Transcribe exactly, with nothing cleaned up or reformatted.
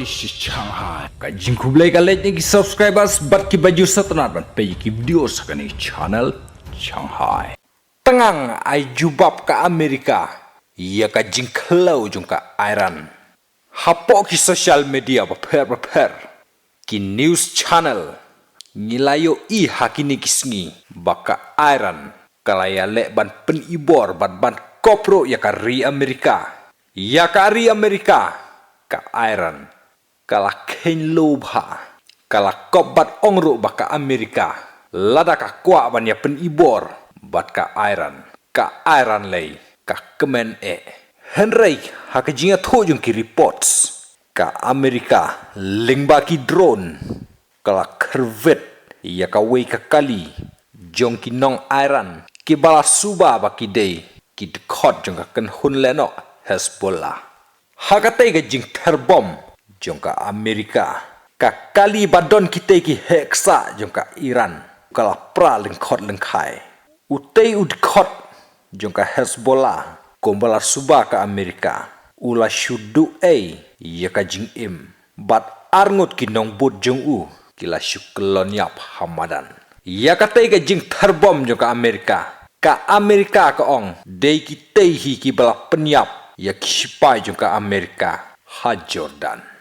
Shanghai. Ka jingkhublei ka leit ïa ki subscribers bad ki ba ju sngewtynnat ban peit ïa ki video sa kane ka channel Shanghai. Tang ai jubab ka Amerika ïa ka jingkhlaw jong ka Iran. Hapoh ki social media bapher bapher, ki news channel, ngi la ïohi ha kine ki sngi ba ka Iran ka la ïaleh ban pynibor bad ban kop ruh ïa ka ri Amerika. Ïa ka ri Amerika, ka Iran ka la kheiñ lubha, ka la kop bad ong ruh ba ka Amerika, lada ka kwah ban ïa pynibor bad ka Iran, ka Iran lei ka kmen eh. Hynrei ha ka jingïathuh jong ki reports, ka Amerika lyngba ki drone ka la kyrwit ïa kawei ka kali jong ki nong Iran, ki ba la suba ba ki dei ki dkhot jong ka kynhun lehnoh Hezbollah. Ha katei ka jingther bom jong ka Amerika, ka kali ba don kitei ki heh ksah jong ka Iran ka la pra lyngkhot lyngkhai. Utei u dkhot jong ka Hezbollah, kumba la suba ka Amerika, u la shu duh ei ïa ka jingim, bad arngut ki nongbud jong u ki la shu kyllon ïap ha madan. Ïa katei ka jingther bom jong ka Amerika, ka Amerika ka ong dei kitei hi ki ba la pynïap ïa ki shipai jong ka Amerika ha Jordan.